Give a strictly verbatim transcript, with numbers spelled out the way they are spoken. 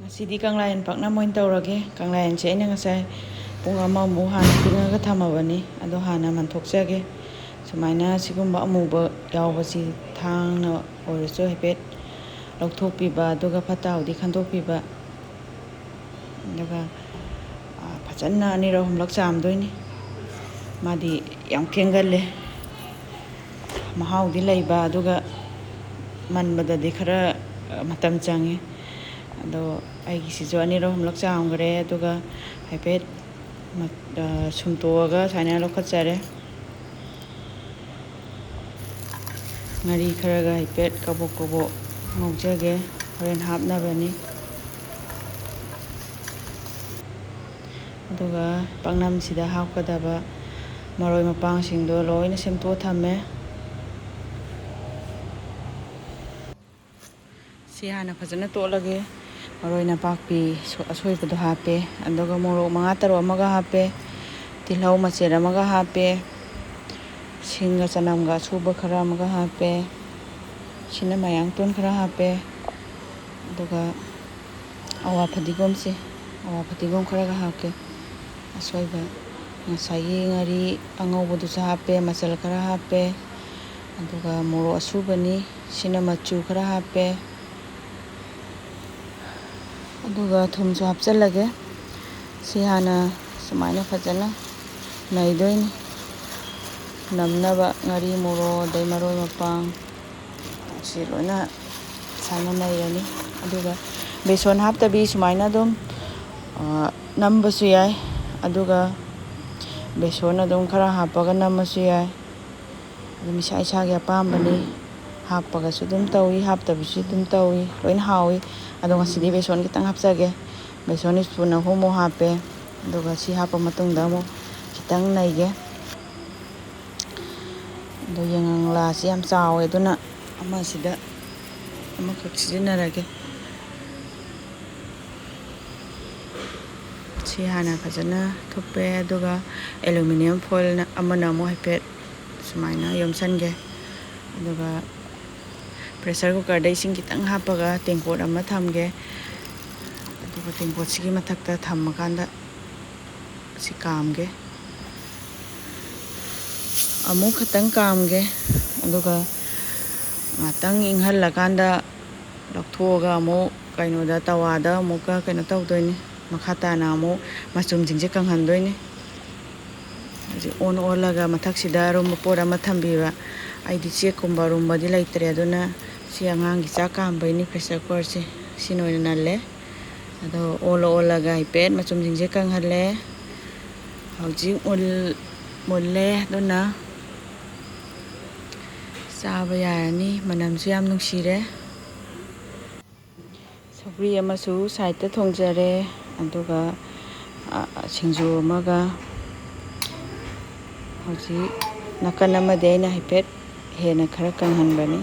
ꯉꯁꯤꯗꯤ ꯀꯪꯂꯥꯌꯦꯟ ꯄꯥꯛꯅꯝ ꯑꯣꯏꯅ ꯇꯧꯔꯒꯦ꯫ ꯀꯪꯂꯥꯌꯦꯟꯁꯦ ꯑꯩꯅ ꯉꯁꯥꯏ ꯄꯨꯡ ꯑꯃꯃꯨꯛ ꯍꯥꯟꯅ ꯇꯤꯡꯉꯒ ꯊꯝꯃꯕꯅꯤ꯫ ꯑꯗꯣ ꯍꯥꯟꯅ ꯃꯟꯊꯣꯛꯆꯒꯦ꯫ ꯁꯨꯃꯥꯏꯅ ꯁꯤꯒꯨꯝꯕ ꯑꯃꯨꯕ ꯌꯥꯎꯕꯁꯤ ꯊꯥꯡꯅ ꯑꯣꯏꯔꯁꯨ ꯍꯥꯏꯐꯦꯠ ꯂꯧꯊꯣꯛꯄꯤꯕ, ꯑꯗꯨꯒ ꯐꯠꯇ ꯍꯥꯎꯗꯤ ꯈꯟꯗꯣꯛꯄꯤꯕ꯫ ꯑꯗꯨꯒ, ꯑ, ꯐꯖꯅ ꯑꯅꯤꯔꯛ ꯑꯍꯨꯝꯂꯛ ꯆꯥꯝꯗꯣꯏꯅꯤ꯫ ꯃꯥꯗꯤ ꯌꯥꯝ ꯀꯦꯡꯒꯜꯂꯦ꯫ ꯃꯍꯥꯎꯗꯤ ꯂꯩꯕ, ꯑꯗꯨꯒ ꯃꯟꯕꯗꯗꯤ ꯈꯔ, ꯑ, ꯃꯇꯝ ꯆꯪꯉꯤ꯫ ꯑꯗꯣ ꯑꯩꯒꯤꯁꯤꯁꯨ ꯑꯅꯤꯔꯛ ꯑꯍꯨꯝꯂꯛ ꯆꯥꯝꯈ꯭ꯔꯦ꯫ ꯑꯗꯨꯒ ꯍꯥꯏꯐꯦꯠ ꯃ-, ꯑ, ꯁꯨꯝꯇꯣꯛꯑꯒ ꯁꯨꯃꯥꯏꯅ ꯂꯧꯈꯠꯆꯔꯦ꯫ ꯉꯥꯔꯤ ꯈꯔꯒ ꯍꯥꯏꯐꯦꯠ ꯀꯕꯣꯛ ꯀꯕꯣꯛ ꯉꯧꯖꯒꯦ, ꯍꯣꯔꯦꯟ ꯍꯥꯞꯅꯕꯅꯤ꯫ ꯑꯗꯨꯒ ꯄꯥꯛꯅꯝꯁꯤꯗ ꯍꯥꯞꯀꯗꯕ ꯃꯔꯣꯏ ꯃꯄꯥꯡꯁꯤꯡꯗꯣ ꯂꯣꯏꯅ ꯁꯦꯝꯇꯣꯛꯑ ꯊꯝꯃꯦ꯫ ꯁꯤ ꯍꯥꯟꯅ ꯐꯖꯅ ꯇꯣꯠꯂꯒꯦ꯫ ꯃꯔꯣꯏ ꯅꯄꯥꯛꯄꯤ ꯁꯣ-, ꯑꯁꯣꯏꯕꯗꯣ ꯍꯥꯞꯄꯦ꯫ ꯑꯗꯨꯒ ꯃꯣꯔꯣꯛ ꯃꯉꯥ ꯇꯔꯨꯛ ꯑꯃꯒ ꯍꯥꯞꯄꯦ꯫ ꯇꯤꯜꯍꯧ ꯃꯆꯦꯠ ꯑꯃꯒ ꯍꯥꯞꯄꯦ꯫ ꯁꯤꯡꯒ ꯆꯅꯝꯒ ꯑꯁꯨꯕ ꯈꯔ ꯑꯃꯒ ꯍꯥꯞꯄꯦ꯫ ꯁꯤꯅ ꯃꯌꯥꯡꯇꯣꯟ ꯈꯔ ꯍꯥꯞꯄꯦ꯫ ꯑꯗꯨꯒ ꯑꯋꯥ ꯐꯗꯤꯒꯣꯝꯁꯦ, ꯑꯋꯥ ꯐꯗꯤꯒꯣꯝ ꯈꯔꯒ ꯍꯥꯞꯀꯦ꯫ ꯑꯁꯣꯏꯕ, ꯉꯁꯥꯏꯒꯤ ꯉꯥꯔꯤ ꯑꯉꯧꯕꯗꯨꯁꯨ ꯍꯥꯞꯄꯦ, ꯃꯆꯜ ꯈꯔ ꯍꯥꯞꯄꯦ꯫ ꯑꯗꯨꯒ ꯃꯣꯔꯣꯛ ꯑꯁꯨꯕꯅꯤ, ꯁꯤꯅ ꯃꯆꯨ ꯈꯔ ꯍꯥꯞꯄꯦ꯫ ꯑꯗꯨꯒ ꯊꯨꯝꯁꯨ ꯍꯥꯞꯆꯤꯜꯂꯒꯦ꯫ ꯁꯤ ꯍꯥꯟꯅ ꯁꯨꯃꯥꯏꯅ ꯐꯖꯅ ꯅꯩꯗꯣꯏꯅꯤ꯫ ꯅꯝꯅꯕ ꯉꯥꯔꯤ, ꯃꯣꯔꯣꯛ, ꯑꯗꯩ ꯃꯔꯣꯏ ꯃꯄꯥꯡ, ꯁꯤ ꯂꯣꯏꯅ ꯁꯨꯃꯥꯏꯅ ꯅꯩꯔꯅꯤ꯫ ꯑꯗꯨꯒ ꯕꯦꯁꯣꯟ ꯍꯥꯞꯇꯕꯤ ꯁꯨꯃꯥꯏꯅ ꯑꯗꯨꯝ, ꯑ, ꯅꯝꯕꯁꯨ ꯌꯥꯏ꯫ ꯑꯗꯨꯒ ꯕꯦꯁꯣꯟ ꯑꯗꯨꯝ ꯈꯔ ꯍꯥꯞꯄꯒ ꯅꯝꯃꯁꯨ ꯌꯥꯏ꯫ ꯑꯗꯨꯝ ꯏꯁꯥ ꯏꯁꯥꯒꯤ ꯑꯄꯥꯝꯕꯅꯤ꯫ ꯍꯥꯞꯄꯒꯁꯨ ꯑꯗꯨꯝ ꯇꯧꯏ, ꯍꯥꯞꯇꯕꯤꯁꯨ ꯑꯗꯨꯝ ꯇꯧꯏ, ꯂꯣꯏꯅ ꯍꯥꯎꯏ꯫ ꯑꯗꯣ ꯉꯁꯤꯗꯤ ꯕꯦꯁꯣꯟ ꯈꯤꯇꯪ ꯍꯥꯞꯆꯒꯦ꯫ ꯕꯦꯁꯣꯟ spoon ꯑꯍꯨꯝꯃꯨꯛ ꯍꯥꯞꯄꯦ꯫ ꯑꯗꯨꯒ ꯁꯤ ꯍꯥꯞꯄ ꯃꯇꯨꯡꯗ ꯑꯃꯨꯛ ꯈꯤꯇꯪ ꯅꯩꯒꯦ꯫ ꯑꯗꯣ ꯌꯦꯡꯉꯪꯂꯥꯁꯤ ꯌꯥꯝ ꯆꯥꯎꯋꯦ, ꯑꯗꯨꯅ ꯑꯃꯁꯤꯗ ꯑꯃꯈꯛ ꯁꯤꯖꯤꯟꯅꯔꯒꯦ꯫ ꯁꯤ ꯍꯥꯟꯅ ꯐꯖꯅ ꯊꯨꯞꯄꯦ, ꯑꯗꯨꯒ aluminium foil ꯑꯃꯅ ꯑꯃꯨꯛ ꯍꯥꯏꯐꯦꯠ ꯁꯨꯃꯥꯏꯅ ꯌꯣꯝꯁꯟꯒꯦ꯫ ꯑꯗꯨꯒ pressure cookerꯗ ꯏꯁꯤꯡ ꯈꯤꯇꯪ ꯍꯥꯞꯄꯒ ꯇꯦꯡꯀꯣꯠ ꯑꯃ ꯊꯝꯒꯦ꯫ ꯑꯗꯨꯒ ꯇꯦꯡꯀꯣꯠꯁꯤꯒꯤ ꯃꯊꯛꯇ ꯊꯝꯃꯀꯥꯟꯗ ꯁꯤ ꯀꯥꯝꯒꯦ꯫ ꯑꯃꯨꯛ ꯈꯇꯪ ꯀꯥꯝꯒꯦ꯫ ꯑꯗꯨꯒ ꯉꯥꯛꯇꯪ ꯏꯪꯍꯜꯂꯀꯥꯟꯗ ꯂꯧꯊꯣꯛꯑꯒ ꯑꯃꯨꯛ ꯀꯩꯅꯣꯗ, ꯇꯋꯥꯗ ꯑꯃꯨꯛꯀ ꯀꯩꯅꯣ ꯇꯧꯗꯣꯏꯅꯤ꯫ ꯃꯈꯥ ꯇꯥꯅ ꯑꯃꯨꯛ ꯃꯆꯨꯝꯁꯤꯡꯁꯦ ꯀꯪꯍꯟꯗꯣꯏꯅꯤ꯫ ꯍꯧꯖꯤꯛ ꯑꯣꯟ ꯑꯣꯜꯂꯒ ꯃꯊꯛꯁꯤꯗ ꯑꯔꯨꯝꯕ ꯄꯣꯠ ꯑꯃ ꯊꯝꯕꯤꯕ꯫ ꯑꯩꯗꯤ ꯆꯦꯛꯀꯨꯝꯕ ꯑꯔꯨꯝꯕꯗꯤ ꯂꯩꯇ꯭ꯔꯦ, ꯑꯗꯨꯅ ꯁꯤ ꯑꯉꯥꯡꯒꯤ ꯆꯥꯛ ꯀꯥꯝꯕꯩꯅꯤ, ꯄ꯭ꯔꯦꯁꯔ ꯀꯨꯀꯔꯁꯦ ꯁꯤꯅ ꯑꯣꯏꯅ ꯅꯜꯂꯦ꯫ ꯑꯗꯣ ꯑꯣꯜꯂ ꯑꯣꯜꯂꯒ ꯍꯥꯏꯐꯦꯠ ꯃꯆꯨꯝꯁꯤꯡꯁꯦ ꯀꯪꯍꯜꯂꯦ꯫ ꯍꯧꯖꯤꯛ ꯃꯨꯜ-, ꯃꯨꯜꯂꯦ, ꯑꯗꯨꯅ ꯆꯥꯕ ꯌꯥꯔꯅꯤ꯫ ꯃꯅꯝꯁꯨ ꯌꯥꯝ ꯅꯨꯡꯁꯤꯔꯦ꯫ ꯁꯧꯒ꯭ꯔꯤ ꯑꯃꯁꯨ ꯁꯥꯏꯠꯇ ꯊꯣꯡꯖꯔꯦ, ꯑꯗꯨꯒ, ꯑ, ꯁꯤꯡꯖꯨ ꯑꯃꯒ꯫ ꯍꯧꯖꯤꯛ ꯅꯥꯀꯟ ꯑꯃꯗꯤ ꯑꯩꯅ ꯍꯥꯏꯐꯦꯠ ꯍꯦꯟꯅ ꯈꯔ ꯀꯪꯍꯟꯕꯅꯤ꯫